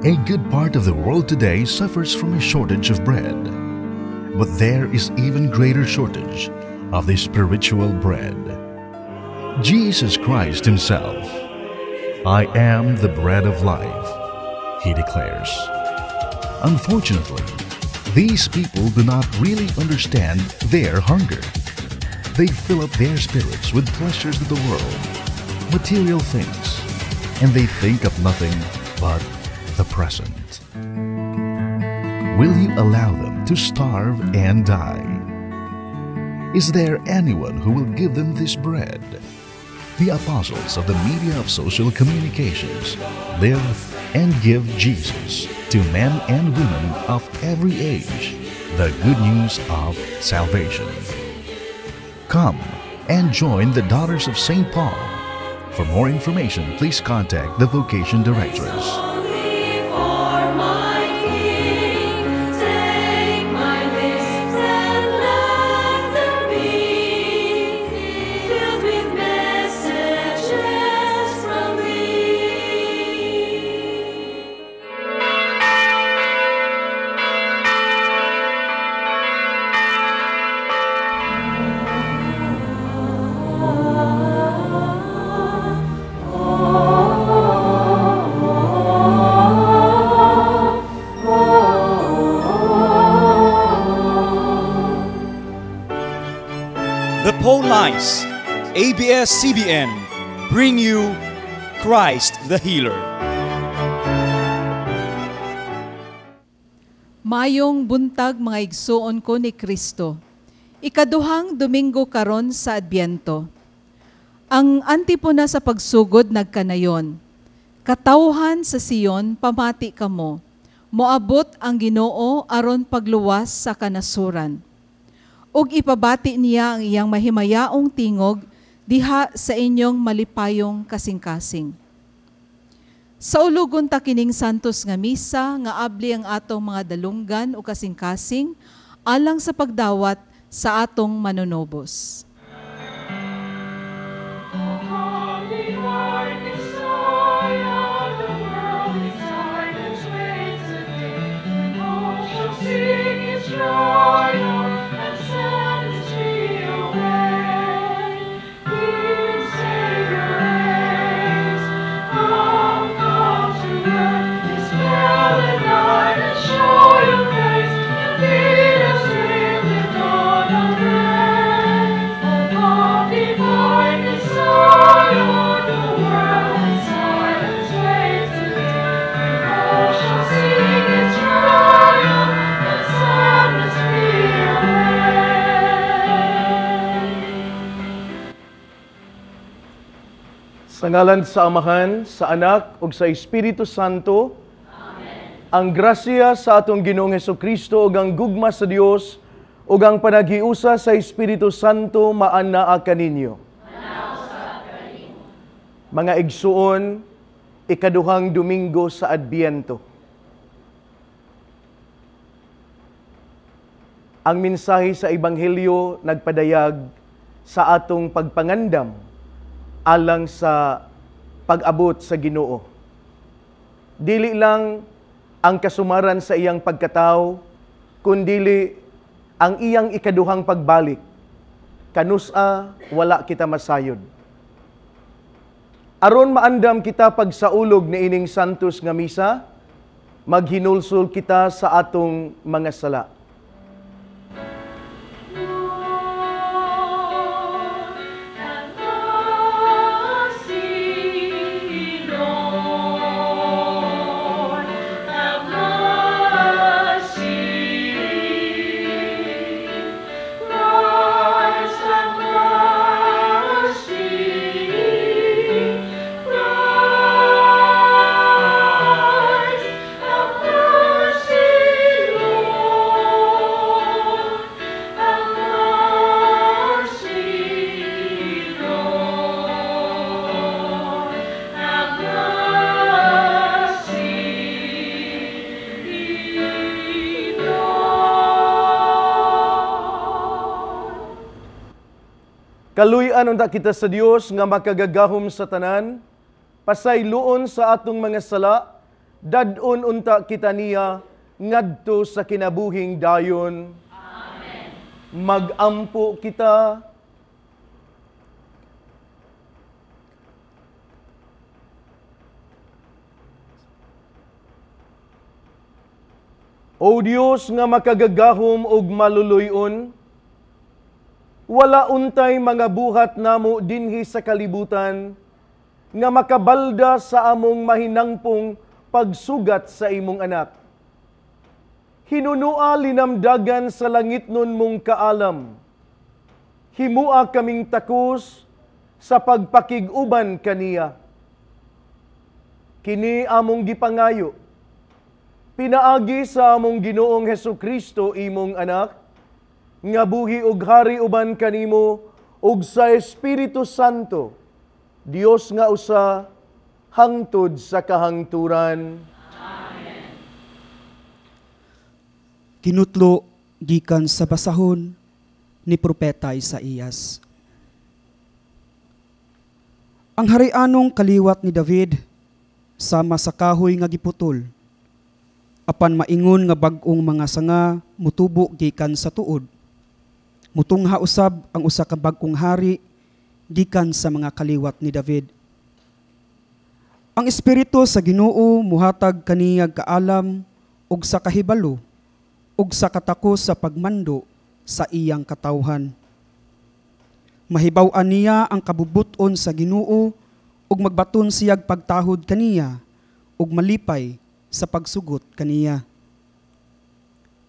A good part of the world today suffers from a shortage of bread. But there is even greater shortage of the spiritual bread. Jesus Christ Himself. "I am the bread of life," He declares. Unfortunately, these people do not really understand their hunger. They fill up their spirits with pleasures of the world, material things, and they think of nothing but the present. Will you allow them to starve and die? Is there anyone who will give them this bread? The apostles of the media of social communications live and give Jesus to men and women of every age, the good news of salvation. Come and join the Daughters of St. Paul. For more information, please contact the Vocation Directress. Only for my King, take my lips and let them be filled with messages from thee. The Phone Lines, ABS-CBN, bring you Christ the Healer. Mayong buntag, mga igsuon ko ni Kristo. Ikaduhang Domingo karon sa Adbyento. Ang antipona sa pagsugod nagkanayon. "Katawhan sa Sion, pamati kamo. Moabot ang Ginoo aron pagluwas sa kanasuran. Ug ipabati niya ang iyang mahimayaong tingog diha sa inyong malipayong kasing-kasing." Saulugon ta kining santos nga misa nga abli ang atong mga dalunggan o kasing-kasing alang sa pagdawat sa atong manunobos. Come, divine Messiah, the world in silence waits the day when hope shall sing its triumph and sadness flee away. King, Savior, haste, come, come to earth, dispel the night and show your face, and lead us with the dawn of day. Oh, come, divine Messiah, the world in silence waits the day when hope shall sing its triumph and sadness flee away. Sa ngalan sa Amahan, sa Anak, ug sa Espiritu Santo. Amen. Ang grasya sa atong Ginoong Kristo ug ang gugma sa Dios ug ang panaghiusa sa Espiritu Santo maanaa kaninyo. Mga igsuon, ikaduhang Domingo sa Adbyento. Ang mensahe sa Ebanghelyo nagpadayag sa atong pagpangandam alang sa pag-abot sa Ginoo. Dili lang ang kasumaran sa iyang pagkatao, kundili ang iyang ikaduhang pagbalik. Kanusa wala kita masayod. Aron maandam kita pagsaulog ni ining santos nga misa, maghinulsol kita sa atong mga sala. Lord, have mercy, Lord, have mercy. Christ, have mercy. Christ, have mercy, Lord. Have mercy, Lord. Have mercy, Lord. Kaluy-an unta kita sa Dios nga makagagahom sa tanan, pasayloon sa atong mga sala, Dad-on unta kita niya ngadto sa kinabuhing dayon. Amen. Magampo kita. O Dios nga makagagahom ug maluluy-on, wala untay mga buhat namo dinhi sa kalibutan nga makabalda sa among mahinangpong pagsugat sa imong anak. Hinunua linamdagan sa langit nun mong kaalam. Himua kaming takos sa pagpakig-uban kaniya. Kini among gipangayo, pinaagi sa among Ginoong Hesukristo imong anak, nga buhi og hari uban kanimo ug sa Espiritu Santo, Dios nga usa, hangtod sa kahangturan. Amen. Kinutlo gikan sa basahon ni Propeta Isaías. Ang harianong kaliwat ni David sama sa kahoy nga giputol, apan maingon nga bag-ong mga sanga mutubo gikan sa tuod. Mutungha usab ang usa ka bag-ong hari gikan sa mga kaliwat ni David. Ang espiritu sa Ginoo muhatag kaniyag kaalam ug sa kahibalo ug sa katakos sa pagmando sa iyang katawhan. Mahibaw-an niya ang kabubut-on sa Ginoo ug magbaton siyag pagtahod kaniya ug malipay sa pagsugot kaniya.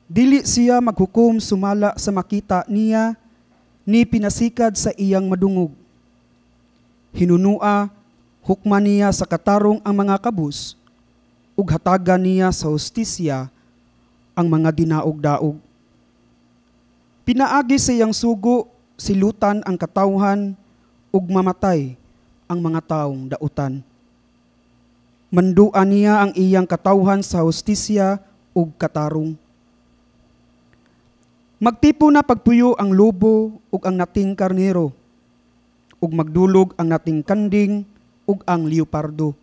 Dili siya maghukom sumala sa makita niya ni pinasikad sa iyang madungog. Hinunua hukman niya sa katarong ang mga kabus, ug hatagan niya sa hustisya ang mga dinaog-daog. Pinaagi sa iyang sugo, silutan ang katawhan, ug mamatay ang mga taong dautan. Manduan niya ang iyang katawhan sa hustisya ug katarong. Magtipo na pagpuyo ang lobo ug ang nating karnero, ug magdulog ang nating kanding ug ang leopardo.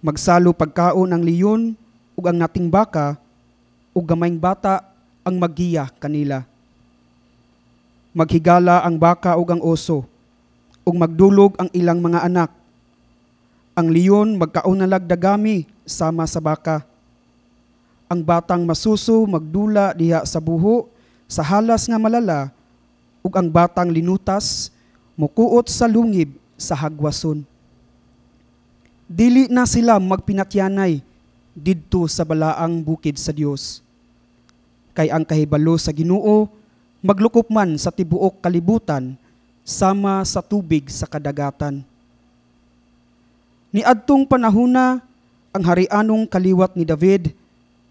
Magsalo pagkaon ang leon ug ang nating baka, ug gamayng bata ang maggiya kanila. Maghigala ang baka ug ang oso, ug magdulog ang ilang mga anak. Ang leon magkaon nalag dagami sama sa baka. Ang batang masuso magdula diha sa buho sa halas nga malala, ug ang batang linutas mukuot sa lungib sa hagwason. Dili na sila magpinatyanay didto sa balaang bukid sa Dios. Kay ang kahibalo sa Ginoo maglukop man sa tibuok kalibutan sama sa tubig sa kadagatan. Niadtong panahuna ang harianong kaliwat ni David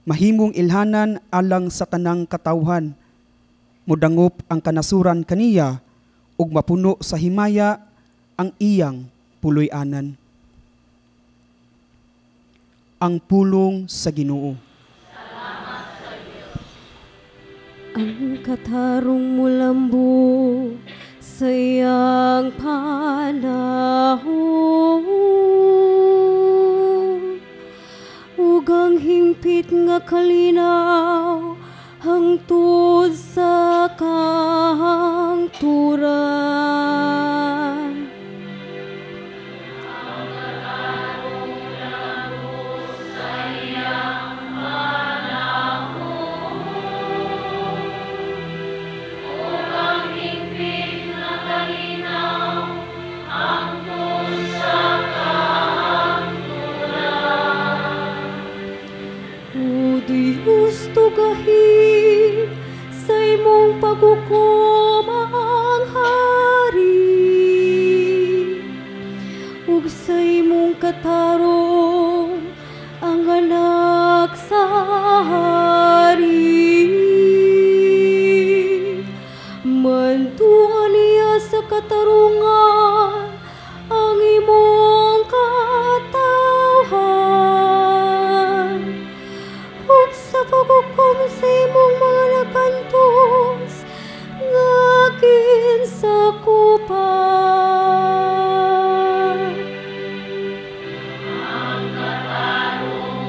mahimong ilhanan alang sa tanang katawhan. Mudangop ang kanasuran kaniya ug mapuno sa himaya ang iyang puloy-anan. Ang pulong sa Ginoo. Salamat sa Diyos. Ang katarong mulambo sa iyang panahon, ug ang hingpit nga kalinaw hangtod sa kahangturan. Tugahin sa imong paghukom ang hari, ug sa imong katarong ang anak sa hari. Mantuan niya sa katarungan ang imong katawhan, ug sa paghukom sa imong mga nakantos nga kinsakupan. Ang katarong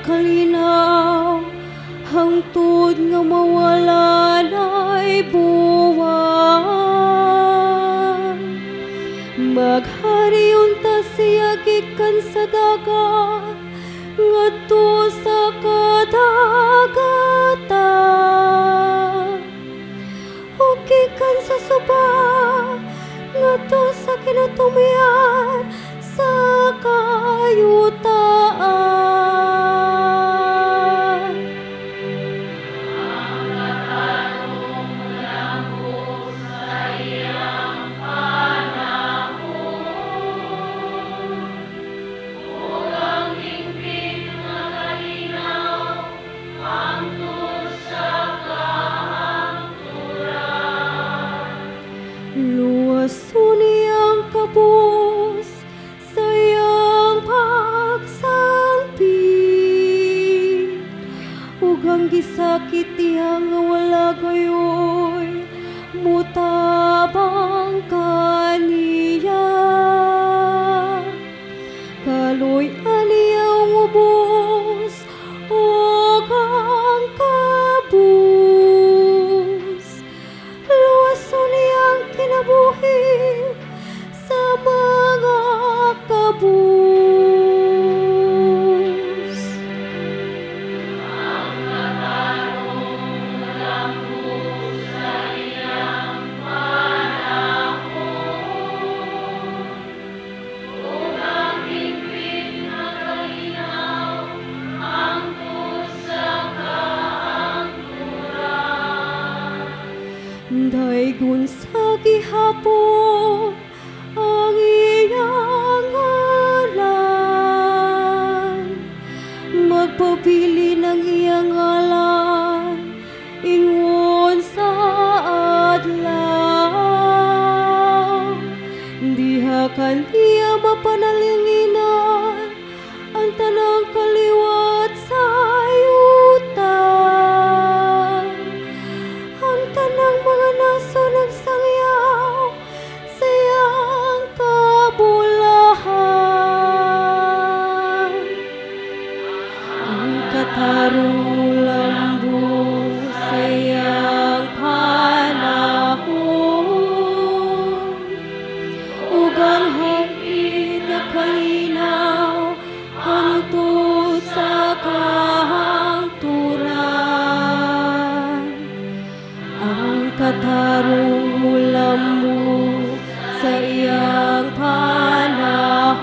kalinaw hangtod nga mawala na'y buwan. Maghari unta siya gikan sa dagat ngadto sa kadagatan, ug gikan sa suba ngadto sa kinatumyan sa kayutaan. Luwason iyang kabus sa iyang pagsangpit, ug ang gisakit niya nga wala gayoy mutabang kaniya. Kaluy-an niya ang ubos ug ang kabus, luwason niya ang kinabuhi sa mga kabus. Daygon sa gihapon ang iyang ngalan, magpabili ng iyang ngalan ingon sa adlaw. Diha kaniya mapanalinginan ang tanang kaliwat sa yuta. Ang tanang mga naso nagsangyaw sa iyang kabulahan. Ang katarong mulambo sa iyang panahon, ug ang hapit nga kalinaw hangtod sa kahangturan. Ang katarong mulambo sa iyang panahon,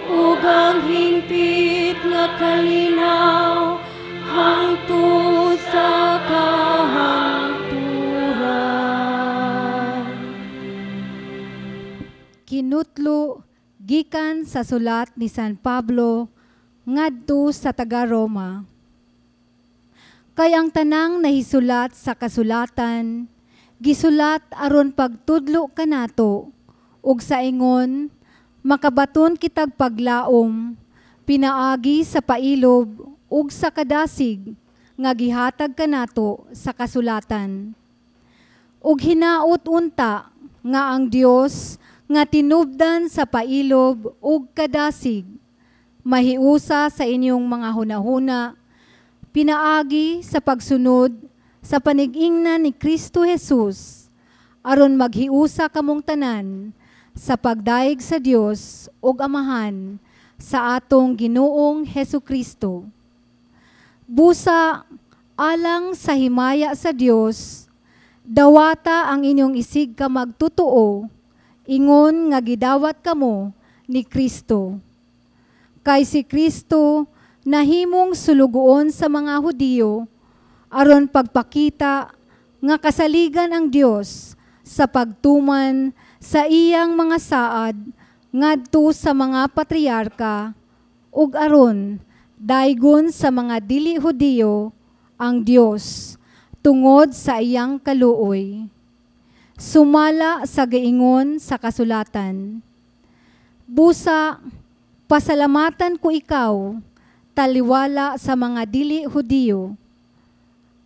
ug ang hingpit nga kalinaw hangtod sa kahangturan. Kinutlo gikan sa sulat ni San Pablo ngadto sa taga-Roma. Kay ang tanang nahisulat sa kasulatan, gisulat aron pagtudlo kanato, ug sa ingon makabaton kitag paglaom, pinaagi sa pailob ug sa kadasig nga gihatag kanato sa kasulatan. Ug hinaot unta nga ang Dios nga tinubdan sa pailob ug kadasig, mahiusa sa inyong mga hunahuna, pinaagi sa pagsunod sa panigingnan ni Kristo Jesus, aron maghiusa kamong tanan sa pagdayeg sa Dios ug Amahan sa atong Ginoong Hesukristo. Busa alang sa himaya sa Dios, dawata ang inyong isig ka magtotoo, ingon nga gidawat kamo ni Kristo. Kay si Kristo nahimong sulugoon sa mga Hudiyo aron pagpakita nga kasaligan ang Dios sa pagtuman sa iyang mga saad ngadto sa mga patriarka, ug aron daygon sa mga dili Hudiyo ang Dios tungod sa iyang kaluoy. Sumala sa giingon sa kasulatan, busa pasalamatan ko ikaw, taliwala sa mga dili Hudiyo.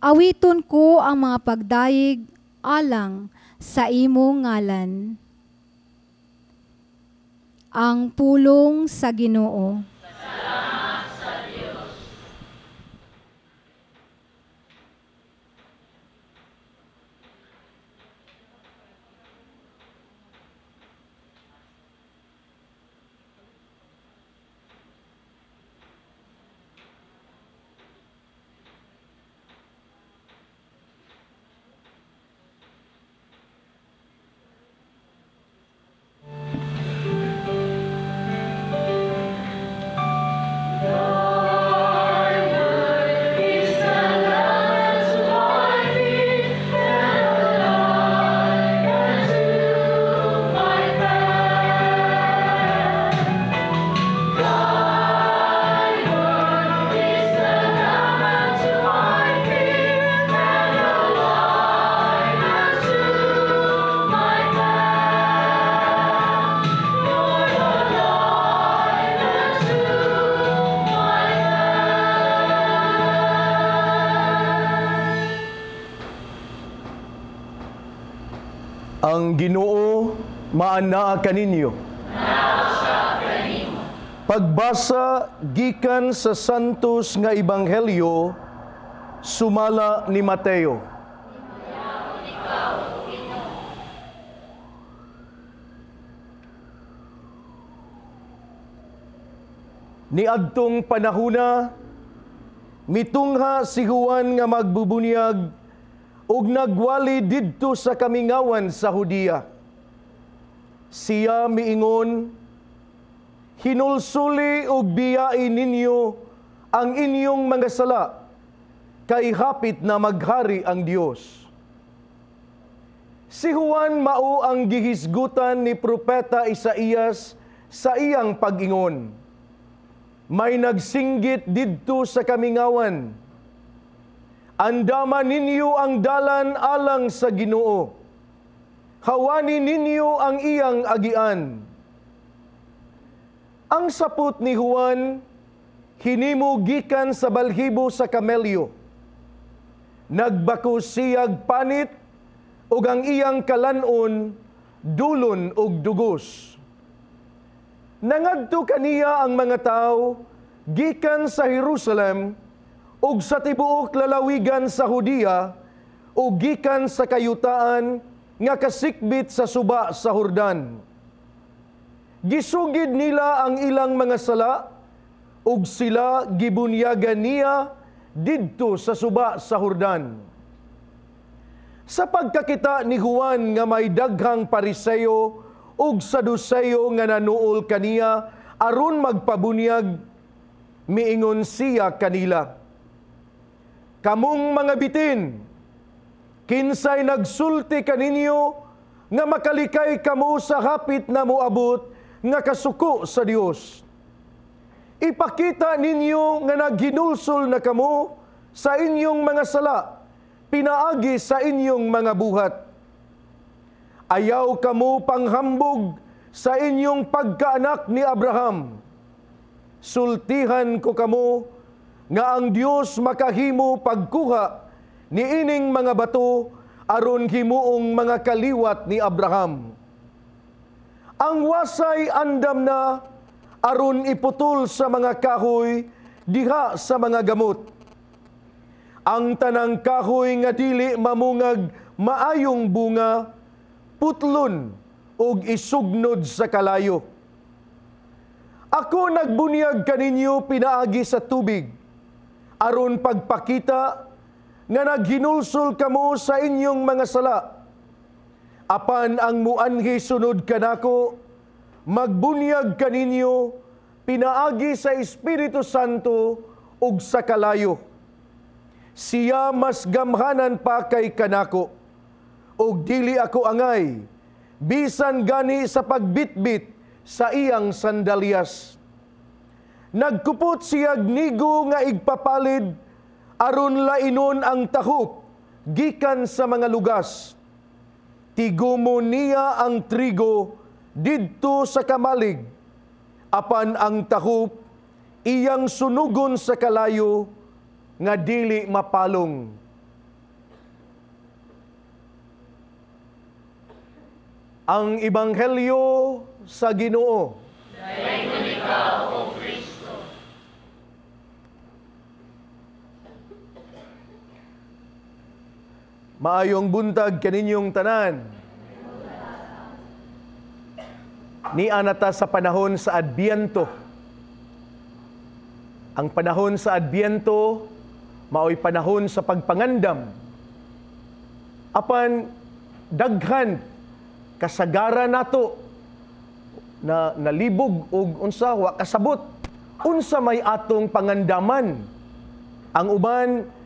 Awiton ko ang mga pagdayeg alang sa imong ngalan. Ang pulong sa Ginoo. Salamat sa Dios. Ang Ginoo maanaa kaninyo. Pagbasa gikan sa Santos nga Ebanghelyo sumala ni Mateo. Niadtong panahuna, mitungha si Juan nga magbubunyag ug nagwali didto sa kamingawan sa Hudiya. Siya miingon, hinulsuli ug biyai ninyo ang inyong mga sala, kay hapit na maghari ang Dios. Si Juan mao ang gihisgutan ni Propeta Isaías sa iyang pag-ingon. May nagsinggit didto sa kamingawan, andaman ninyo ang dalan alang sa Ginoo. Hawani ninyo ang iyang agian. Ang sapot ni Juan, hinimo gikan sa balhibo sa kamelyo. Nagbako siyag panit, ug ang iyang kalanon, dulon og dugos. Nangadto kaniya ang mga tao gikan sa Jerusalem, ug sa tibuok lalawigan sa Hudiya, ug gikan sa kayutaan nga kasikbit sa suba sa Jordan. Gisugid nila ang ilang mga sala, ug sila gibunyagan niya didto sa suba sa Jordan. Sa pagkakita ni Juan nga may daghang Pariseo ug Saduceo nga nanuol kaniya aron magpabunyag, miingon siya kanila, kamong mga bitin, kinsay nagsulti kaninyo nga makalikay kamo sa hapit na moabot nga kasuko sa Dios. Ipakita ninyo nga naghinulsol na kamo sa inyong mga sala, pinaagi sa inyong mga buhat. Ayaw kamo panghambog sa inyong pagkaanak ni Abraham. Sultihan ko kamo nga ang Dios makahimo pagkuha niining mga bato aron himuong mga kaliwat ni Abraham. Ang wasay andam na aron iputol sa mga kahoy diha sa mga gamot. Ang tanang kahoy nga dili mamungag maayong bunga, putlon ug isugnod sa kalayo. Ako nagbunyag kaninyo pinaagi sa tubig, aron pagpakita nga naghinulsol kamo sa inyong mga sala. Apan ang muanhi sunod kanako, magbunyag kaninyo pinaagi sa Espiritu Santo ug sa kalayo. Siya mas gamhanan pa kay kanako, ug dili ako angay, bisan gani sa pagbitbit sa iyang sandalyas. Nagkupot siyag nigo nga igpapalid, aron lainon ang tahop gikan sa mga lugas. Tigumo niya ang trigo didto sa kamalig, apan ang tahop iyang sunugon sa kalayo nga dili mapalong. Ang Ebanghelyo sa Ginoo. Maayong buntag kaninyong tanan. Niana ta sa panahon sa Adbyento. Ang panahon sa Adbyento maoy panahon sa pagpangandam. Apan daghan kasagara nato na nalibog og unsa wa kasabot unsa may atong pangandaman. Ang uban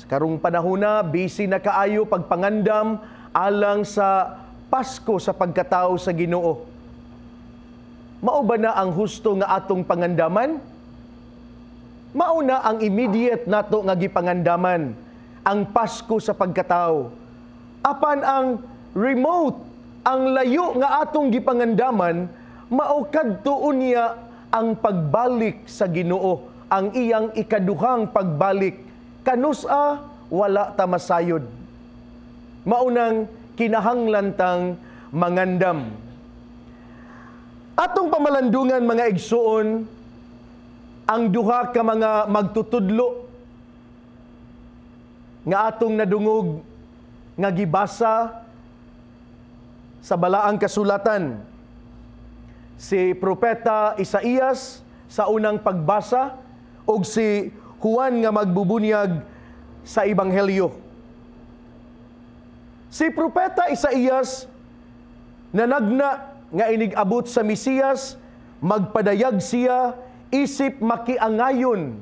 karong panahona busy na kaayo pagpangandam alang sa Pasko sa pagkatao sa Ginoo. Mao ba na ang husto nga atong pangandaman? Mao na ang immediate nato nga gipangandaman, ang Pasko sa pagkatao. Apan ang remote, ang layo nga atong gipangandaman, mao kadto unya ang pagbalik sa Ginoo, ang iyang ikaduhang pagbalik. Kanusa wala ta masayod. Maunang kinahanglan tang mangandam. Atong pamalandungan mga igsuon, ang duha ka mga magtutudlo nga atong nadungog nga gibasa sa balaang kasulatan. Si Propeta Isaías sa unang pagbasa ug si Juan nga magbubunyag sa Ebanghelyo. Si Propeta Isaías nanagna nga inig-abot sa Mesiyas, magpadayag siya isip makiangayon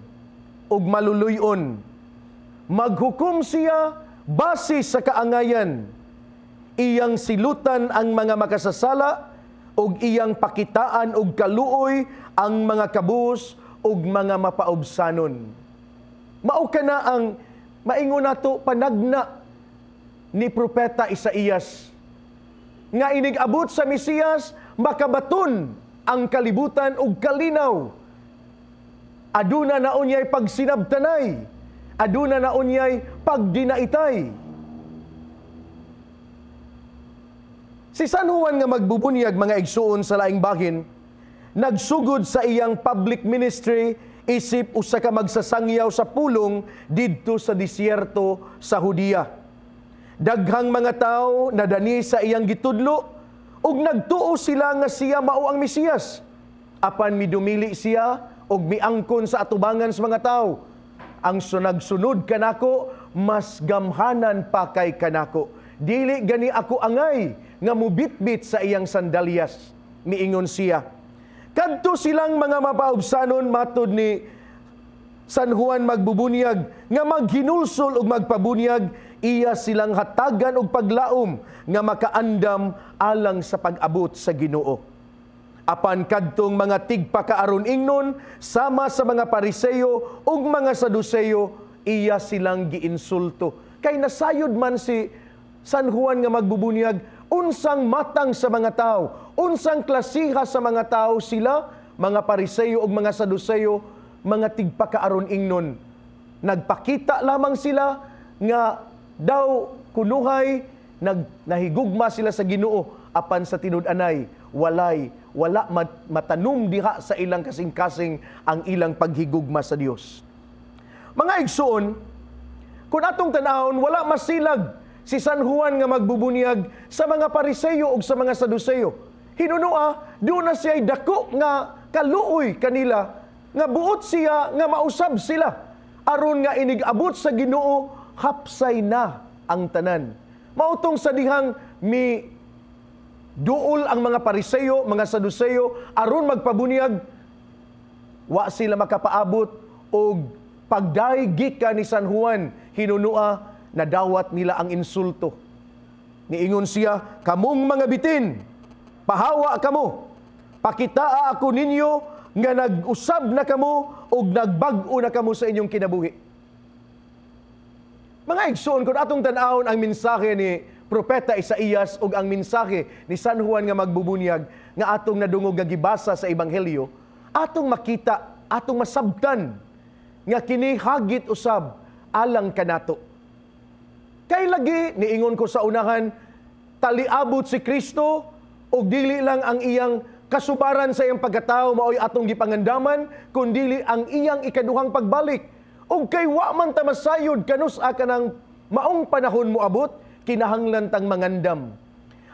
ug maluluyon. Maghukom siya base sa kaangayan. Iyang silutan ang mga makasasala ug iyang pakitaan og kaluoy ang mga kabus ug mga mapaubsanon. Mao kana ang maingon nato panagna ni Propeta Isaías nga inig-abot sa Mesiyas makabaton ang kalibutan ug kalinaw. Aduna na unyay pagsinabtanay, aduna na unyay pagdinaitay. Si San Juan nga magbubunyag mga igsuon sa laing bahin, nagsugod sa iyang public ministry isip usa ka magsasangyaw sa pulong didto sa disyerto sa Judea. Daghang mga tawo nadani sa iyang gitudlo ug nagtuo sila nga siya mao ang Mesiyas. Apan midumili siya ug miangkon sa atubangan sa mga tawo. Ang sunag-sunod kanako mas gamhanan pa kay kanako. Dili gani ako angay nga mubitbit sa iyang sandalyas, miingon siya. Kadto silang mga mapaubsanon matud ni San Juan magbubunyag nga maghinulsol ug magpabunyag, iya silang hatagan og paglaom nga makaandam alang sa pag-abot sa Ginoo. Apan kadtong mga tigpakaaron ingnon sama sa mga Pariseo ug mga Saduceo, iya silang giinsulto. Kay nasayod man si San Juan nga magbubunyag unsang matang sa mga tao, unsang klasiha sa mga tao sila, mga Pariseo ug mga Saduceo, mga tigpakaaron ingnon. Nagpakita lamang sila nga daw kunuhay nahigugma sila sa Ginoo, apan sa tinud-anay wala matanom diha sa ilang kasing-kasing ang ilang paghigugma sa Dios. Mga igsuon, kung atong tan-awon, wala masilag si San Juan nga magbubunyag sa mga Pariseo ug sa mga Saduceo. Hinunua, doon na siya'y dako nga kaluoy kanila, nga buot siya nga mausab sila, aron nga inig-abot sa Ginoo, hapsay na ang tanan. Mautong sa dihang mi duol ang mga Pariseo, mga Saduceo, aron magpabunyag, wa sila makapaabot og pagday gikan ni San Juan, hinunua nadawat nila ang insulto. Niingon siya, kamong mga bitin, pahawa kamo, pakitaa ako ninyo nga nag-usab na kamo ug nagbag-o na kamo sa inyong kinabuhi. Mga igsoon, kung atong tan-awon ang mensahe ni Propeta Isaías ug ang mensahe ni San Juan nga magbubunyag nga atong nadungog nga gibasa sa Ebanghelyo, atong makita, atong masabtan nga kini hagit usab alang kanato. Kay lagi niingon ko sa unahan, taliabot si Kristo ug dili lang ang iyang kasubaran sa iyang pagkatao maoy atong gipangandaman, kundili ang iyang ikaduhang pagbalik. Ug kay wa man ta masayod kanus-a kanang Maong panahon moabot, kinahanglan tang mangandam.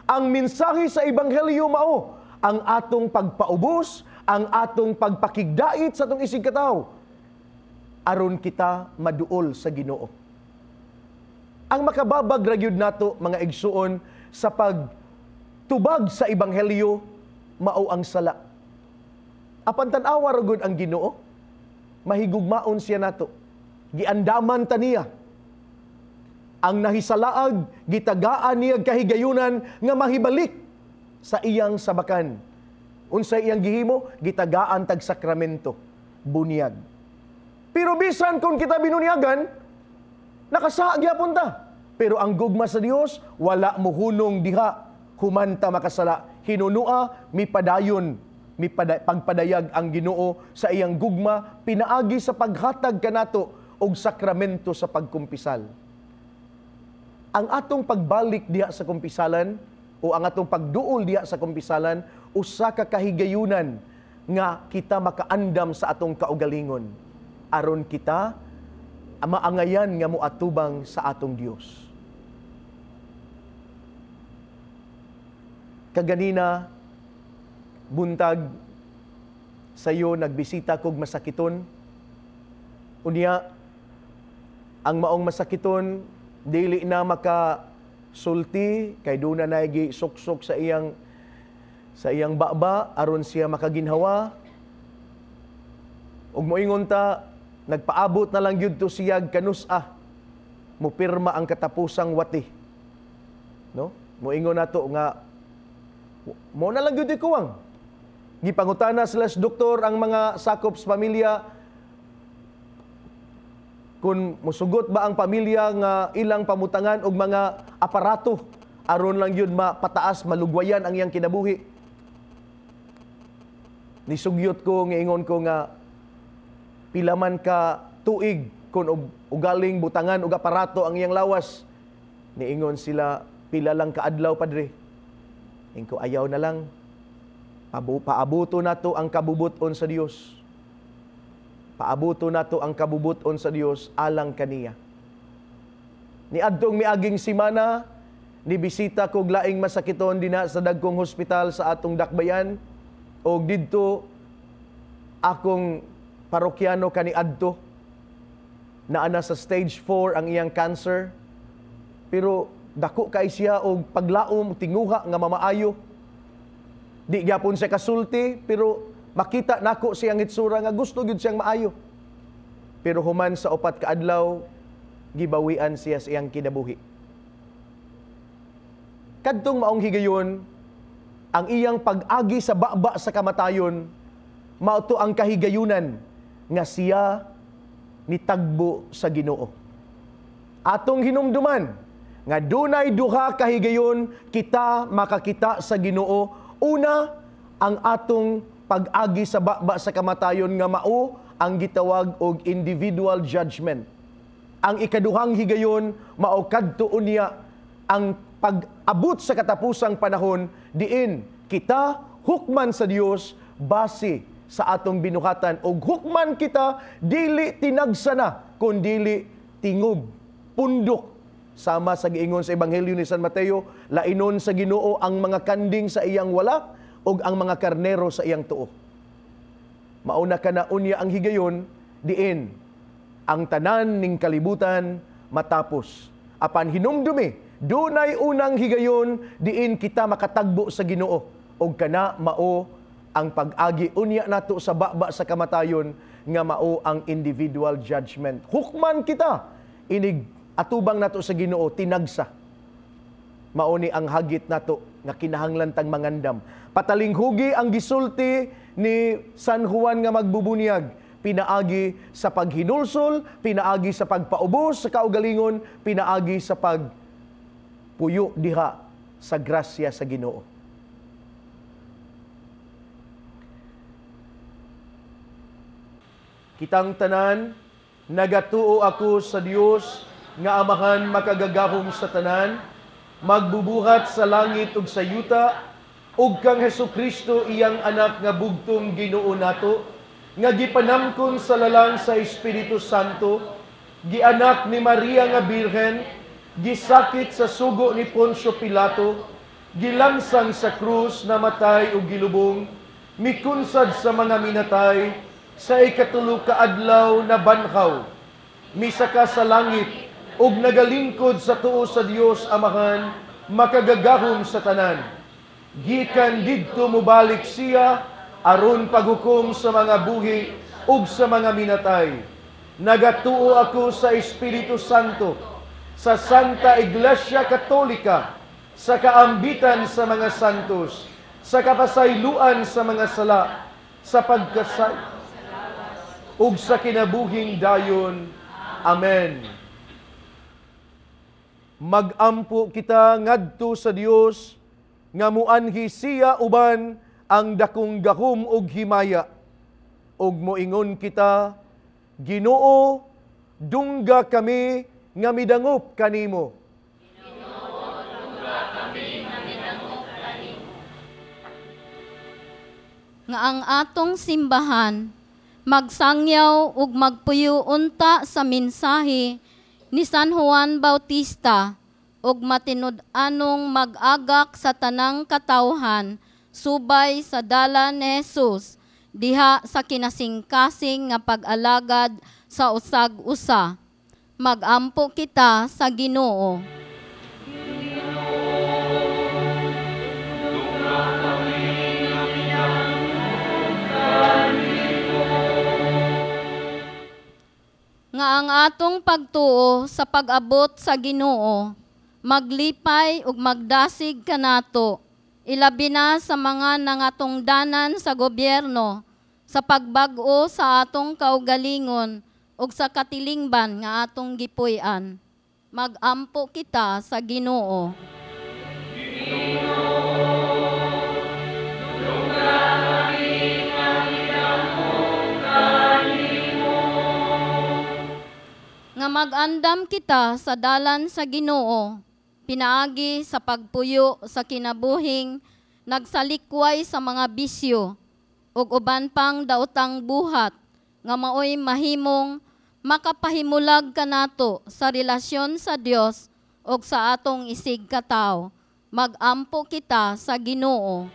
Ang mensahe sa ebanghelyo mao ang atong pagpaubos, ang atong pagpakigdait sa atong isigkatawo aron kita maduol sa Ginoo. Ang makababag ra gyud nato, mga igsuon, sa pagtubag sa ebanghelyo mao ang sala. Apan tan-awa ra gud ang Ginoo, mahigugmaon siya nato. Giandaman ta niya. Ang nahisalaag, gitagaan niya kahigayunan nga mahibalik sa iyang sabakan. Unsay iyang gihimo? Gitagaan tag sakramento, bunyag. Pero bisan kung kita binunyagan, nakasaha gyapon ta. Pero ang gugma sa Dios wala mohunong diha human ta makasala. Hinunua mipadayon, pagpadayag ang Ginoo sa iyang gugma pinaagi sa paghatag kanato og sakramento sa pagkumpisal. Ang atong pagbalik diha sa kumpisalan o ang atong pagduol diha sa kumpisalan usa ka kahigayunan nga kita makaandam sa atong kaugalingon aron kita maangayan nga moatubang sa atong Dios. Kaganina buntag sayo nagbisita kog masakiton. Unya ang maong masakiton dili na makasulti kay duna na gi suksok sa iyang baba aron siya makaginhawa. Ug moingon ta, nagpaabot na lang gyud to siyag kanus-a, mupirma ang katapusang wati. No? Moingon nato nga mo na lang gyud ikuwang. Gipangutana sila sa doktor ang mga sakop sa pamilya kung musugot ba ang pamilya nga ilang pamutangan og mga aparato aron lang yun mapataas, malugwayan ang iyang kinabuhi. Nisugyot ko, ngiingon ko nga pila man ka tuig kung ugaling butangan og aparato ang iyang lawas. Niingon sila, pila lang kaadlaw, padre. Ingko, ayaw na lang. Paabuto nato ang kabubuton sa Dios. Paabuto nato ang kabubuton sa Dios alang kaniya. Niadtong miaging simana, nibisita kog laing masakiton dinha sa dagkong hospital sa atong dakbayan, og didto akong parokyano kaniadto, naa na sa stage 4 ang iyang cancer, pero dako kay siya og paglaom tinguha nga mamaayo. Di gyapon siya kasulti, pero makita nako siyang hitsura nga gusto gyud siyang maayo. Pero human sa 4 ka adlaw, gibawian siya sa iyang kinabuhi. Kadtong maong higayon, ang iyang pag-agi sa baba sa kamatayon, mao to ang kahigayunan nga siya nitagbo sa Ginoo. Atong hinumduman nga dunay duha ka higayon kita makakita sa Ginoo. Una, ang atong pag-agi sa baba sa kamatayon nga mao ang gitawag og individual judgment. Ang ikaduhang higayon mao kadto unya ang pag-abot sa katapusang panahon diin kita hukman sa Dios base sa atong binuhatan, og hukman kita dili tinagsana kun dili tingob, pundok. Sama sa giingon sa Ebanghelyo ni San Mateo, lainon sa Ginoo ang mga kanding sa iyang wala og ang mga karnero sa iyang tuo. Mauna ka na unya ang higayon diin ang tanan ning kalibutan matapos. Apan hinumdumi, dunay unang higayon diin kita makatagbo sa Ginoo, og kana mao ang pag-agi unya nato sa baba sa kamatayon nga mao ang individual judgment. Hukman kita inig atubang nato sa Ginoo tinagsa. Mao ni ang hagit nato nga kinahanglan tang mangandam. Patalinghugi ang gisulti ni San Juan nga magbubunyag, pinaagi sa paghinulsol, pinaagi sa pagpaubos sa kaugalingon, pinaagi sa pagpuyo diha sa grasya sa Ginoo. Kitang tanan, nagatuo ako sa Dios nga Amahan makagagahom sa tanan, magbubuhat sa langit ug sa yuta, ug kang Hesukristo iyang anak nga bugtong Ginoo nato, nga gipanamkon sa lalang sa Espiritu Santo, gianak ni Maria nga Birhen, Gisakit sa sugo ni Poncio Pilato, gilangsang sa krus, namatay ug gilubong, mikunsad sa mga minatay, sa ikatulo ka adlaw nabanhaw, misaka sa langit ug nagalingkod sa tuo sa Dios Amahan, makagagahom sa tanan. Gikan didto mobalik siya aron paghukom sa mga buhi ug sa mga minatay. Nagatuo ako sa Espiritu Santo, sa Santa Iglesia Katolika, sa kaambitan sa mga santos, sa kapasayloan sa mga sala, sa pagkasay ug sa kinabuhing dayon. Amen. Magampo kita ngadto sa Dios nga muanhi siya uban ang dakong gahom ug himaya. Ug moingon kita, Ginoo, dungga kami nga midangop kanimo. Ginoo, dungga kami nga midangop kanimo. Nga ang atong simbahan magsangyaw ug magpuyo unta sa mensahe ni San Juan Bautista ug matinud-anong mag-agak sa tanang katawhan subay sa dalan ni Jesus diha sa kinasingkasing nga pag-alagad sa usag-usa. Magampo kita sa Ginoo. Nga ang atong pagtuo sa pag-abot sa Ginoo, maglipay ug magdasig kanato, ilabi na sa mga nangatungdanan sa gobyerno, sa pagbag-o sa atong kaugalingon ug sa katilingban nga atong gipuy-an. Magampo kita sa Ginoo. Nga mag-andam kita sa dalan sa Ginoo, pinaagi sa pagpuyo sa kinabuhing nagsalikway sa mga bisyo ug uban pang daotang buhat nga maoy mahimong makapahimulag kanato sa relasyon sa Dios ug sa atong isig katawo. Magampo kita sa Ginoo.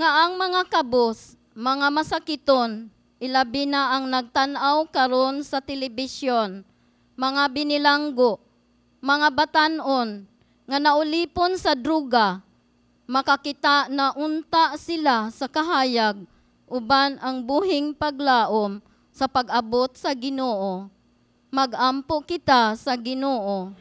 Nga ang mga kabus, mga masakiton, ilabi na ang nagtan-aw karon sa telebisyon, mga binilanggo, mga batan-on, nga naulipon sa druga, makakita na unta sila sa kahayag, uban ang buhing paglaom sa pag-abot sa Ginoo. Magampo kita sa Ginoo.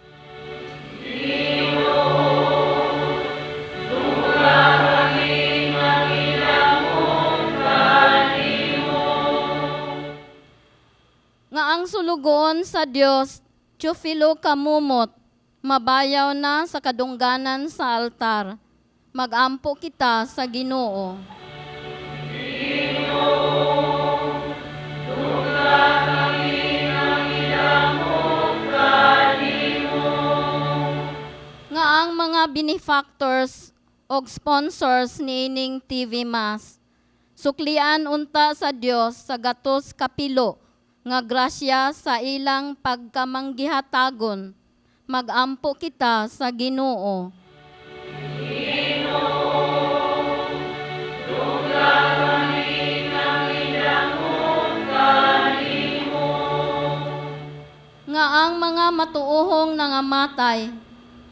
Nga ang sulugoon sa Dios, Teofilo Kamumot, mabayaw na sa kadungganan sa altar. Magampo kita sa Ginoo. Nga ang mga benefactors og sponsors niining TV Mass, suklian unta sa Dios sa gatos kapilo nga grasya sa ilang pagkamanggihatagon. Magampo kita sa Ginoo. Nga ang mga matuohong nangamatay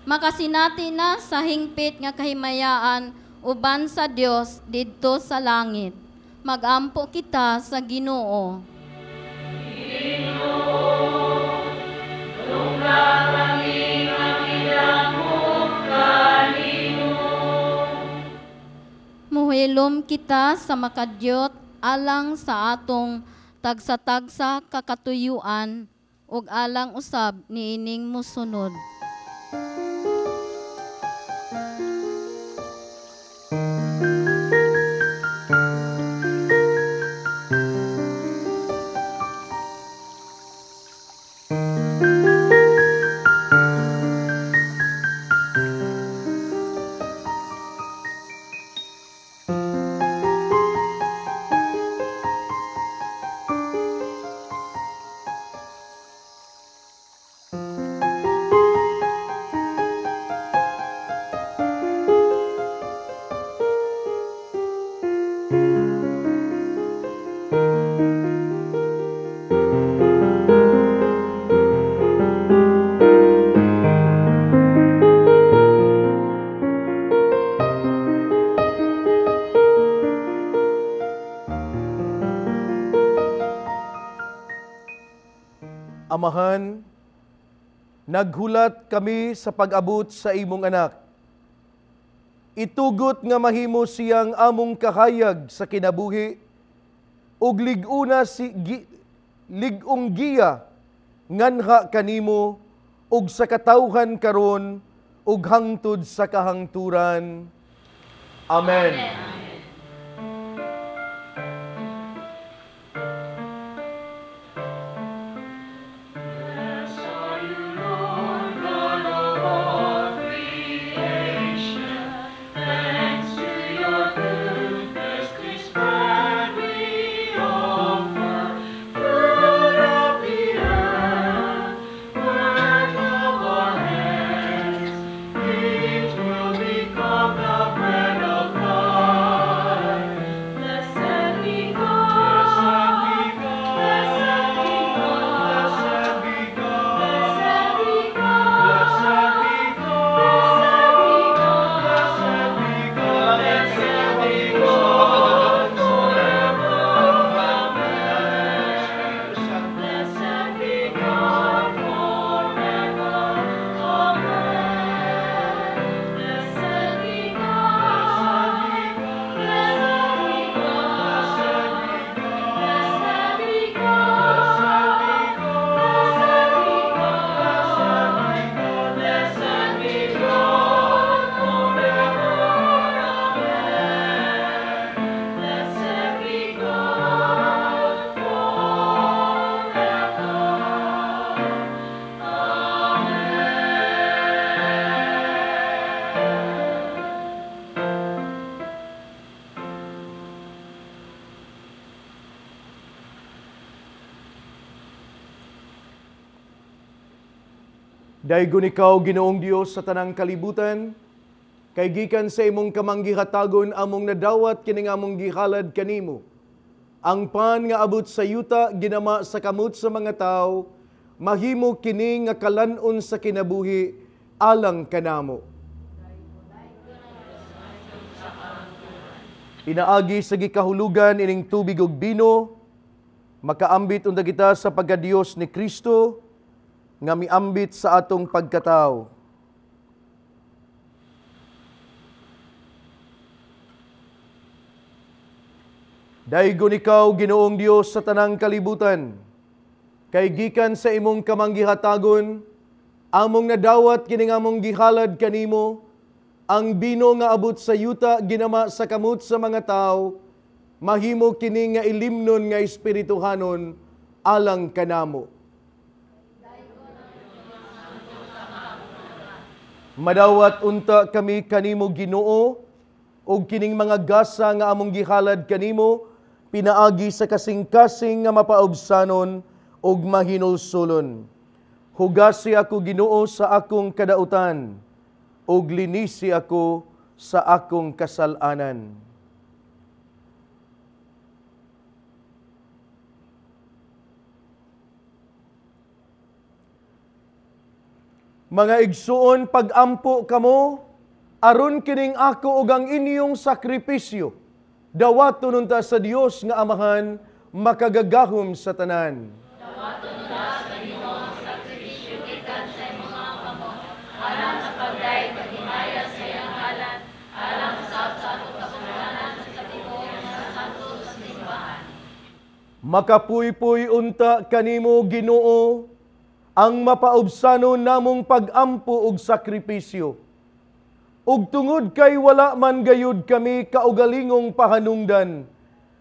makasinati na sa hingpit nga kahimayaan uban sa Dios didto sa langit. Magampo kita sa Ginoo. Muhilom kita sa makadyot alang sa atong tagsa-tagsa kakatuyuan ug alang usab niining mosunod. Amahan, naghulat kami sa pag-abot sa imong anak. Itugot nga mahimo siyang among kahayag sa kinabuhi ug lig-una si lig-ong giya nganha kanimo ug sa katawhan karon ug hangtod sa kahangturan. Amen. Amen. Daygon ikaw, Ginoong Dios, sa tanang kalibutan, kay gikan sa imong kamanggihatagon among nadawat kining among gihalad kanimo. Ang pan nga abot sa yuta ginama sa kamot sa mga tawo, mahimo kini nga kalan-on sa kinabuhi alang kanamo. Pinaagi sa gikahulugan ining tubig ug bino, makaambit unta kita sa pagkadiyos ni Kristo nga miambit sa atong pagkatao. Daygon ikaw, Ginoong Dios, sa tanang kalibutan, kay gikan sa imong kamanggihatagon, among nadawat kining among gihalad kanimo, ang bino nga abot sa yuta ginama sa kamot sa mga tawo, mahimo kini nga ilimnon nga espirituhanon alang kanamo. Madawat unta kami kanimo, Ginoo, og kining mga gasa nga among gihalad kanimo, pinaagi sa kasing-kasing nga mapaubsanon og mahinulsulon. Hugasi ako, Ginoo, sa akong kadautan, og linisi ako sa akong kasalanan. Mga igsuon, pag-ampo kamo, aron kining ako ug ang inyong sakripisyo, dawaton unta sa Dios nga Amahan, makagagahom sa tanan. Dawaton unta sa Ginoo ang sakripisyo gikan sa imong mga kamot, alang sa pagdayeg paghimaya sa iyang ngalan, alang sa atong kasugtanan sa tibuok nga santo sa simbahan. Makapuypuy unta kanimo, Ginoo, ang mapaubsanon namong pag-ampo og sakripisyo. Ug tungod kay wala man gayud kami kaugalingong pahanungdan,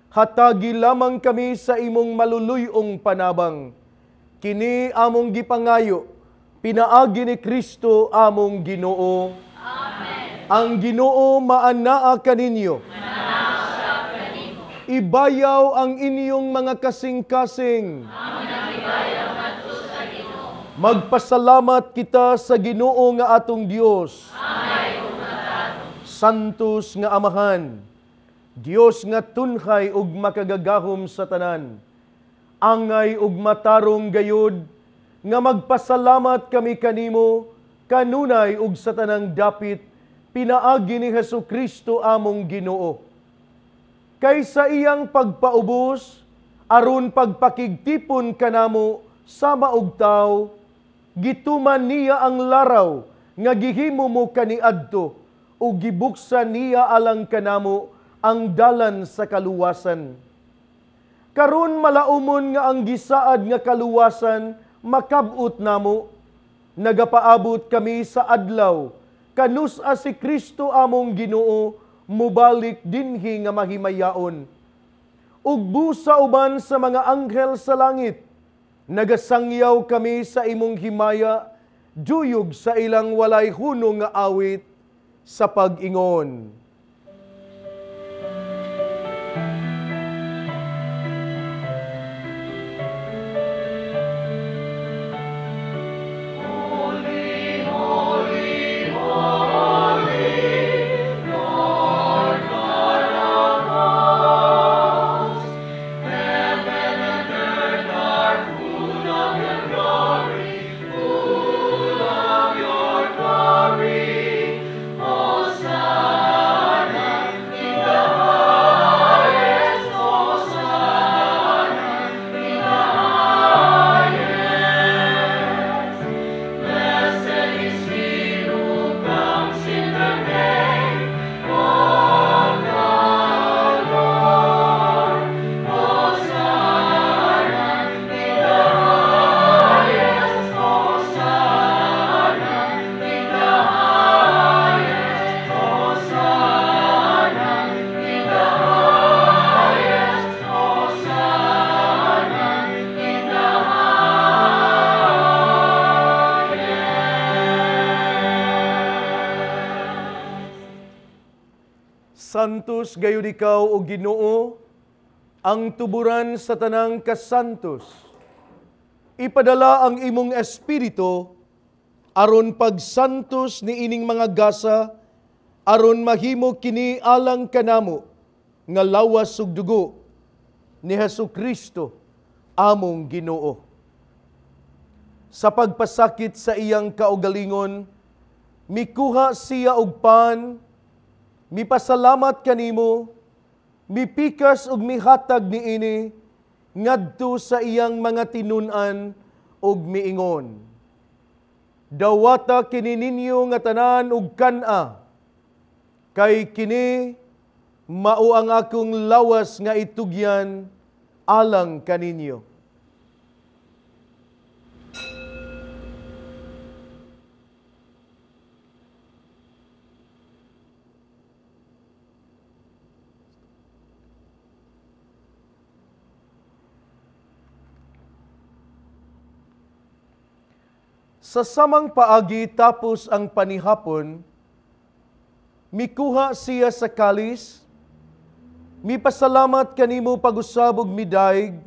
hatagi lamang kami sa imong maluluyong panabang. Kini among gipangayo, pinaagi ni Kristo among Ginoo. Amen. Ang Ginoo maanaa kaninyo. Ibayaw ang inyong mga kasing-kasing. Magpasalamat kita sa Ginoo nga atong Dios. Santos nga Amahan, Dios nga tunhay ug makagagahom sa tanan, angay ug matarong gayud nga magpasalamat kami kanimo kanunay ug sa tanang dapit pinaagi ni Hesus Kristo among Ginoo. Kay sa iyang pagpaubos aron pagpakigtipon kanamo sama og tawo, gituman niya ang laraw nga gihimo mo kaniadto ug gibuksan niya alang kanamo ang dalan sa kaluwasan. Karon malaumon nga ang gisaad nga kaluwasan makab-ot namo, nagapaabot kami sa adlaw kanus-a si Kristo among Ginoo mobalik dinhi nga mahimayaon. Ug busa uban sa mga anghel sa langit, nagasangyaw kami sa imong himaya, duyog sa ilang walay hunong nga awit sa pag-ingon. Santos gayud ikaw o Ginoo, ang tuburan sa tanang kasantos. Ipadala ang imong espiritu aron pagsantos ni ining mga gasa, aron mahimo kini alang kanamo nga lawas ug dugo ni Hesus Kristo among Ginoo. Sa pagpasakit sa iyang kaugalingon, mikuha siya og pan, mipasalamat kanimo, mipikas ug mihatag niini ngadto sa iyang mga tinun-an ug miingon. Dawata kini ninyo nga tanan ug kan-a, kay kini mao ang akong lawas nga itugyan alang kaninyo. Sa samang paagi tapos ang panihapon, mikuha siya sa kalis, mipasalamat kanimo pag-usab ug midaig,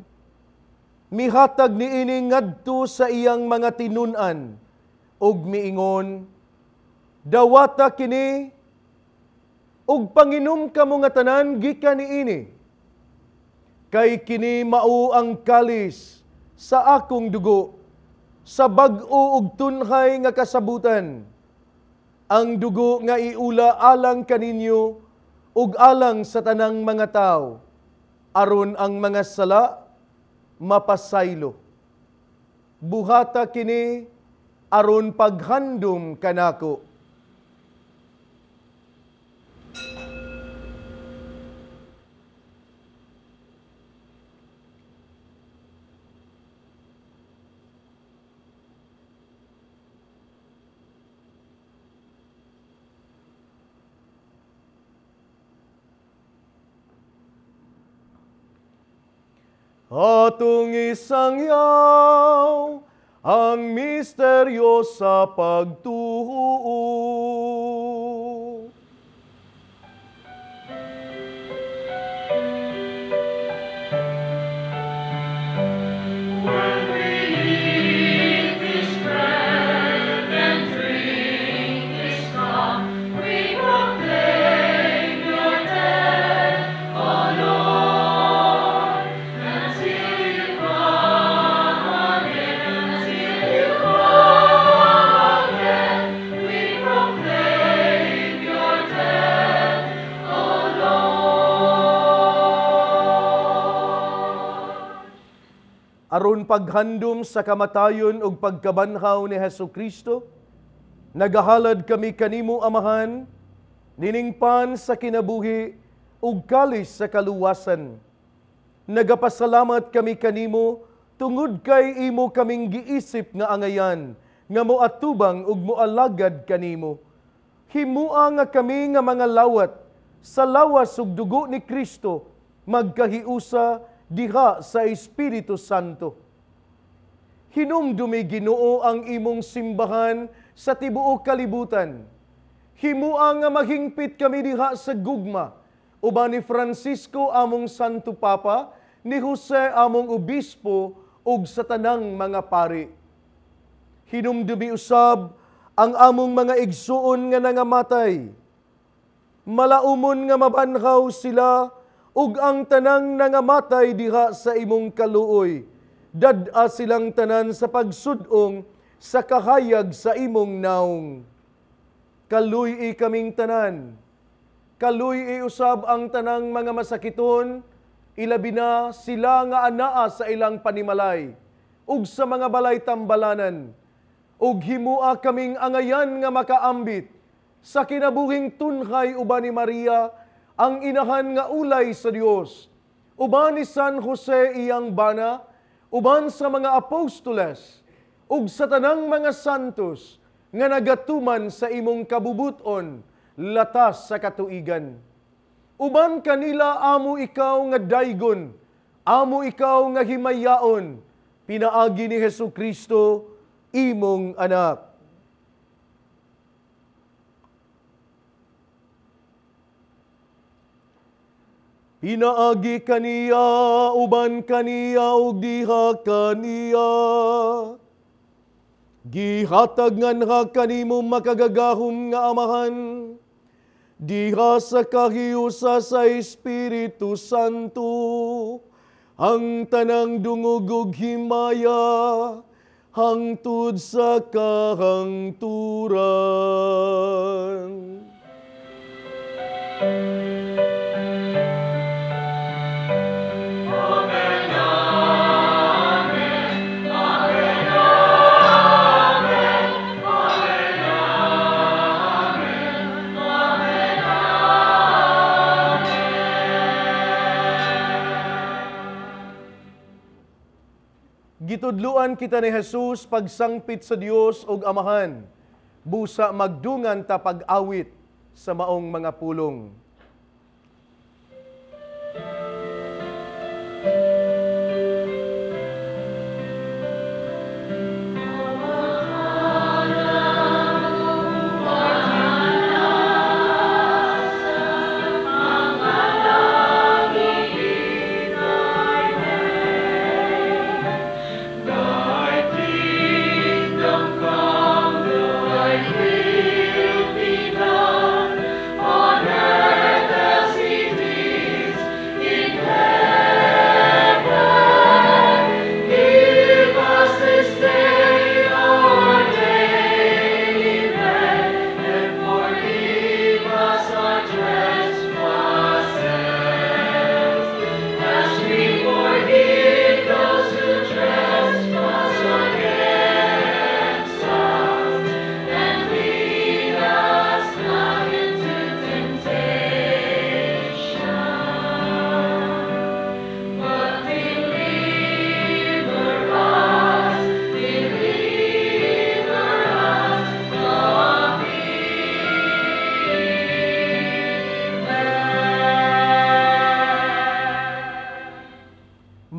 mihatag niini ngadto sa iyang mga tinun-an ug miingon, dawata kini ug panginom kamo nga tanan gikan niini, kay kini mao ang kalis sa akong dugo, sa bag-o ug tunhay nga kasabutan, ang dugo nga iula alang kaninyo ug alang sa tanang mga tawo, aron ang mga sala mapasaylo. Buhata kini aron paghandom kanako. Atong isangyaw ang misteryo sa pagtuo. When we eat this bread and drink this cup, we proclaim your death, O Lord, until you come again, until you come again, we proclaim. Aron paghandom sa kamatayon ug pagkabanhaw ni Hesus Kristo, nagahalad kami kanimo, Amahan, niningpan sa kinabuhi ug kalis sa kaluwasan. Nagapasalamat kami kanimo tungod kay imo kaming giisip nga angayan nga moatubang ug moalagad kanimo. Himua nga kami nga mga lawat sa lawas ug dugo ni Kristo magkahiusa diha sa Espiritu Santo. Hinumdumi, Ginoo, ang imong simbahan sa tibuok kalibutan. Himua nga mahingpit kami diha sa gugma uban ni Francisco among Santo Papa, ni Jose among Obispo ug sa tanang mga pari. Hinumdumi usab ang among mga igsuon nga nangamatay. Malaumon nga mabanhaw sila ug ang tanang nangamatay diha sa imong kaluoy. Dad-a silang tanan sa pagsud-ong sa kahayag sa imong naong. Kaluy-i kaming tanan. Kaluy-i usab ang tanang mga masakiton, ilabi na sila nga anaa sa ilang panimalay ug sa mga balay tambalanan. Ug himua kaming angayan nga makaambit sa kinabuhing tunhay uban ni Maria, ang inahan nga ulay sa Dios, uban ni San Jose iyang bana, uban sa mga apostoles, ug sa tanang mga santos nga nagatuman sa imong kabubuton latas sa katuigan. Uban kanila amo ikaw nga daygon, amo ikaw nga himayaon, pinaagi ni Hesus Kristo imong anak. Pinaagi kaniya, uban kaniya, ug diha kaniya. Gihatag nganha kanimo makagagahom nga Amahan, diha sa kahiusa sa Espiritu Santo, ang tanang dungog ug himaya, hangtod sa kahangturan. Gitudluan kita ni Jesus pagsangpit sa Dios ug Amahan, busa magdungan ta pag-awit sa maong mga pulong.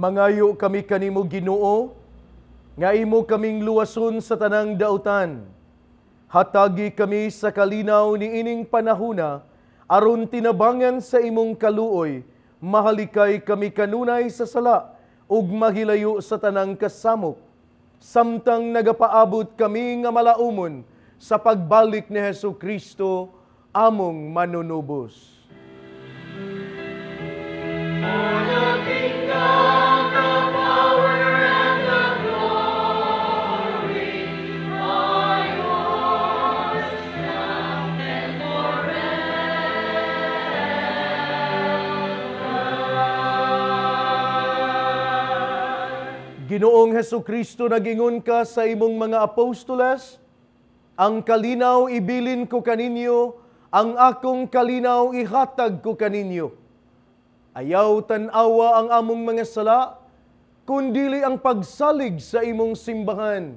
Mangayo kami kanimo, Ginoo, nga imo kaming luwason sa tanang dautan. Hatagi kami sa kalinaw ni ining panahuna, aron tinabangan sa imong kaluoy, mahalikay kami kanunay sa sala, ug mahilayo sa tanang kasamok. Samtang nagapaabot kami nga malaumon sa pagbalik ni Hesus Kristo, among manunubos. For the kingdom, the power, and the glory are yours now and forever. Ginoong Hesukristo, nagingon ka sa imong mga apostoles, ang kalinaw ibilin ko kaninyo, ang akong kalinaw ihatag ko kaninyo. Ayaw tan-awa ang among mga sala, kundili ang pagsalig sa imong simbahan.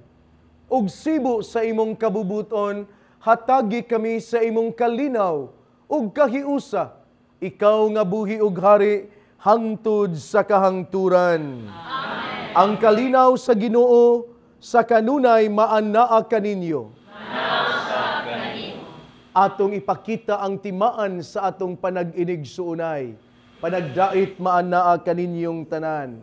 Ug sibo sa imong kabubuton, hatagi kami sa imong kalinaw ug kahiusa, ikaw nga buhi ug hari hangtod sa kahangturan. Amen. Ang kalinaw sa Ginoo sa kanunay maanaa kaninyo. Atong ipakita ang timaan sa atong panag-inig suunay. Panagdait maanaa kaninyong tanan.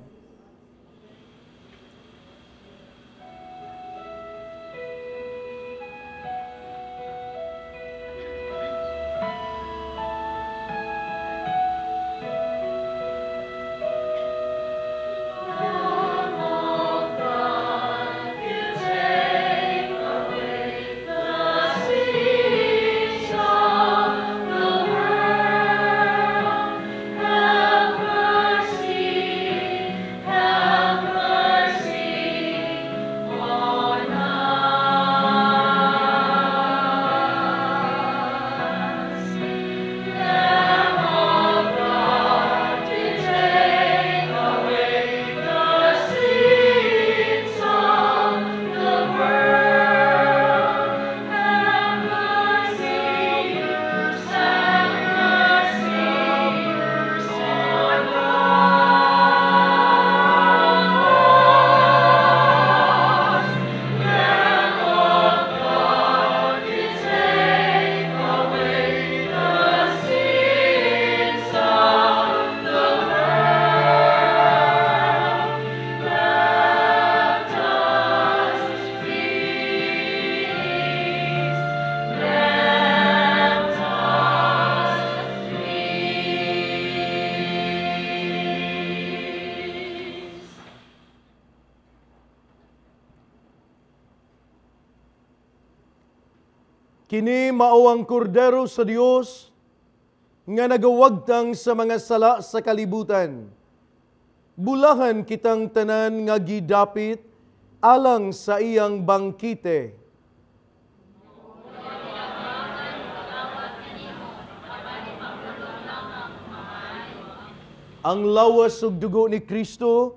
Kini mao ang kordero sa Dios nga nagawagtang sa mga sala sa kalibutan. Bulahan kitang tanan nga gidapit alang sa iyang bangkite. Ang lawas ug dugo ni Kristo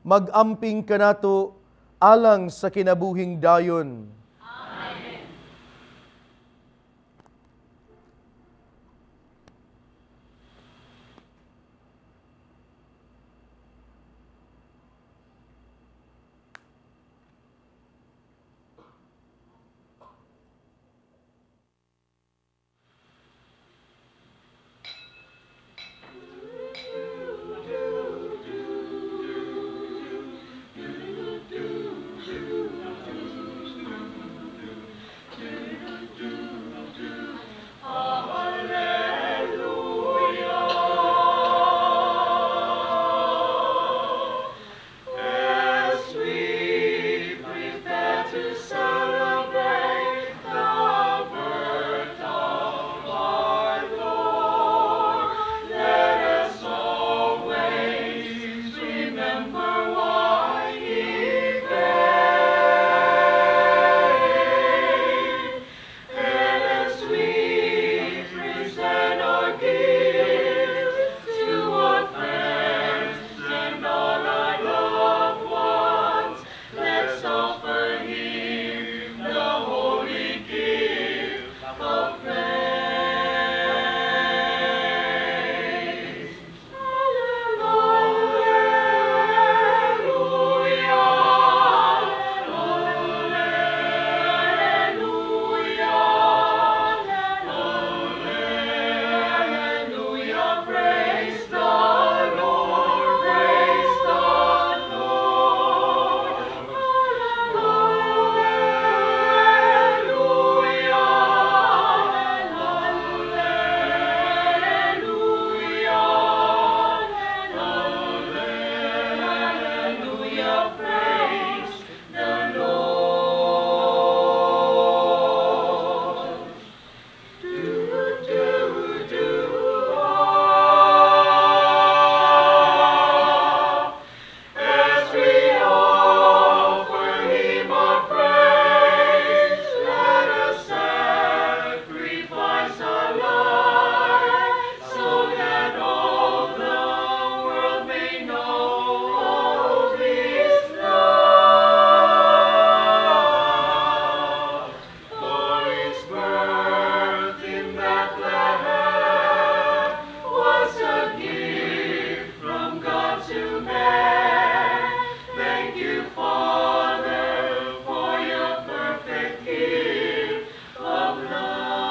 magamping kanato alang sa kinabuhing dayon. to bear. Thank you, Father, for your perfect gift of love.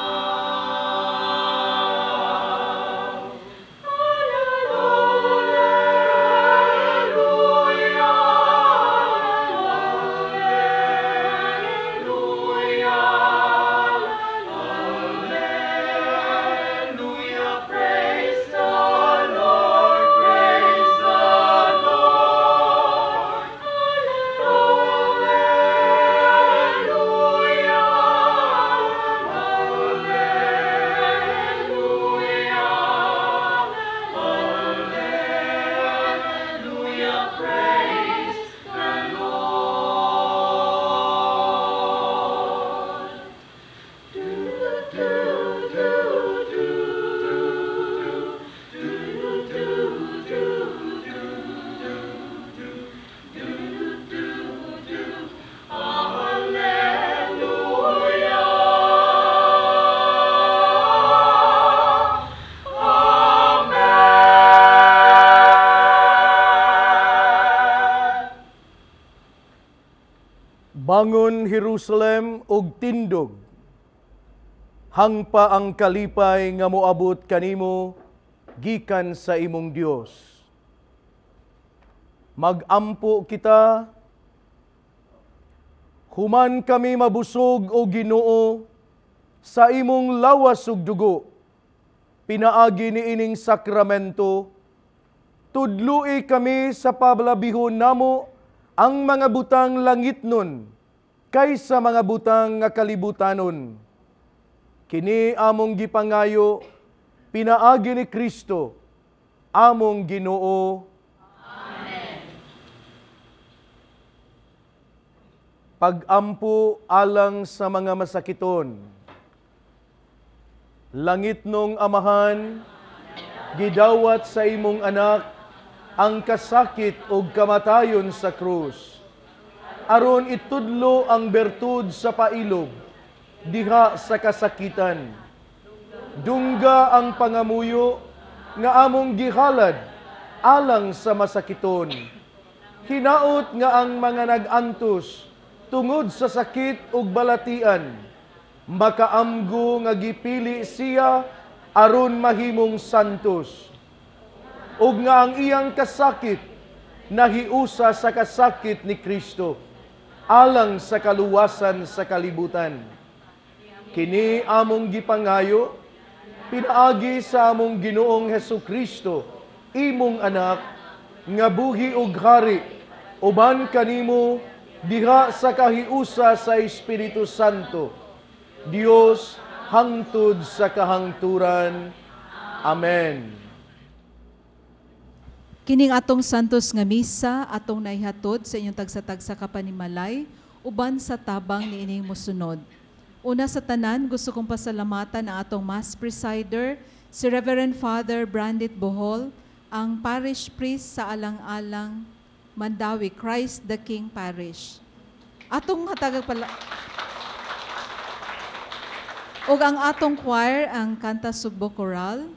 Alleluia, alleluia, alleluia, praise the Lord, praise the Lord. Alleluia, alleluia, alleluia, praise the Lord. Do, do, do, do, do, do, do, do, do, do, do, do. Alleluia. Amen. Bangon, Jerusalem, ug tindog. Hangpa ang kalipay nga moabot kanimo gikan sa imong Dios. Magampo kita, human kami mabusog, o Ginoo, sa imong lawas ug dugo. Pinaagi ni ining sakramento, tudloi kami sa pablabihon namo ang mga butang langitnon kaysa mga butang nga kalibutanon. Kini among gipangayo pinaagi ni Kristo, among Ginoo. Amen. Pagampo alang sa mga masakiton. Langitnong Amahan, gidawat sa imong anak ang kasakit ug kamatayon sa krus, aron itudlo ang bertud sa pailob diha sa kasakitan. Dungga ang pangamuyo nga among gihalad alang sa masakiton. Hinaot nga ang mga nag-antos tungod sa sakit ug balatian, makaamgo nga gipili siya aron mahimong santos, ug nga ang iyang kasakit nahiusa sa kasakit ni Kristo alang sa kaluwasan sa kalibutan. Kini among gipangayo pinaagi sa among Ginoong Hesus Kristo, imong anak, nga buhi ug hari uban kanimo diha sa kahiusa sa Espiritu Santo, Dios, hangtod sa kahangturan. Amen. Kining atong santos nga misa atong naihatod sa inyong tagsa-tagsa ka panimalay uban sa tabang niining mosunod. Una sa tanan, gusto kong pasalamatan ang atong Mass Presider, si Reverend Father Brandit Bohol, ang parish priest sa Alang-Alang, Mandaue, Christ the King Parish. Atong hatagag pala ug ang atong choir, ang Kanta Sugbo Choral,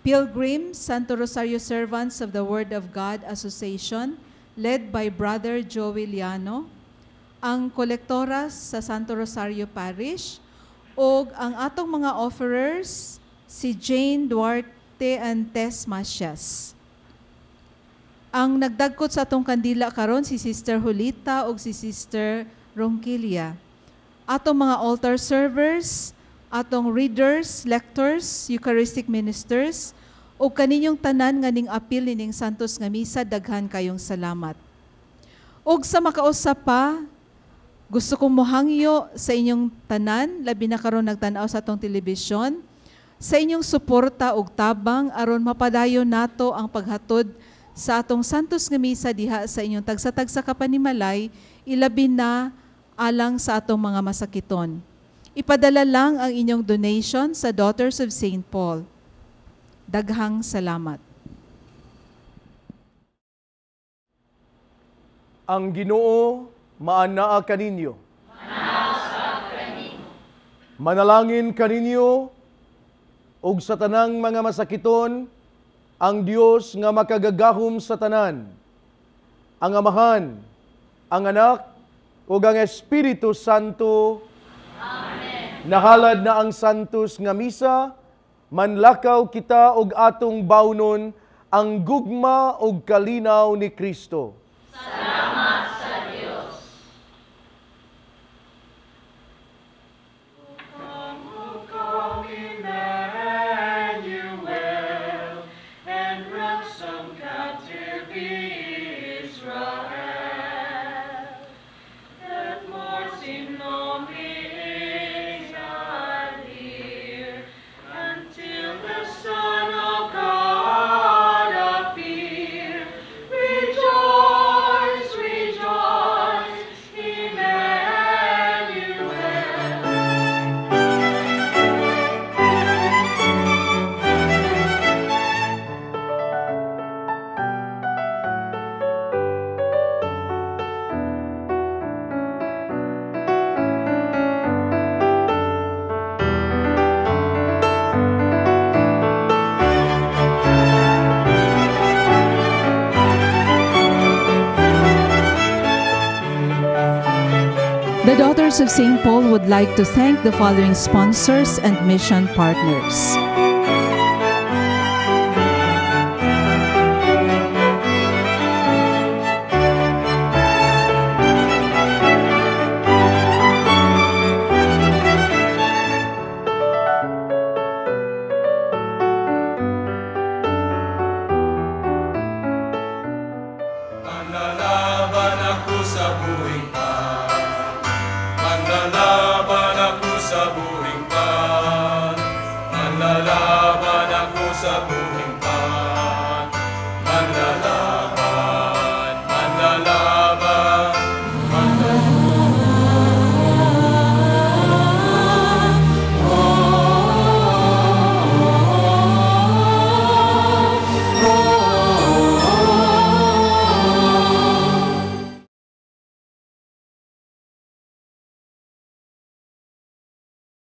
Pilgrim, Santo Rosario Servants of the Word of God Association, led by Brother Joey Liano, ang kolektoras sa Santo Rosario Parish, ug ang atong mga offerers, si Jane Duarte and Tess Masias. Ang nagdagkot sa atong kandila karon si Sister Julita ug si Sister Ronquilia. Atong mga altar servers, atong readers, lectors, Eucharistic ministers, ug kaninyong tanan nga ning apil nining Santos nga Misa, daghan kayong salamat. Ug sa makausa pa, gusto kong mohangyo sa inyong tanan, labi na karon nagtan-aw sa atong telebisyon, sa inyong suporta ug tabang aron mapadayon nato ang paghatod sa atong Santos nga Misa diha sa inyong tagsa-tagsa ka panimalay, ilabi na alang sa atong mga masakiton. Ipadala lang ang inyong donation sa Daughters of St. Paul. Daghang salamat. Ang Ginoo maanaa kaninyo. Manalangin kaninyo ug sa tanang mga masakiton Ang Dios nga makagagahom sa tanan, ang Amahan, ang Anak, ug ang Espiritu Santo. Amen. Nahalad na ang Santos nga Misa, manlakaw kita og atong bawnon ang gugma ug kalinaw ni Kristo. Salamat sa Dios. Come, Emmanuel, and ransom captive Israel, that mourns in lonely exile here, until the Son of God appear. Rejoice, rejoice, Emmanuel. The Daughters of St. Paul would like to thank the following sponsors and mission partners.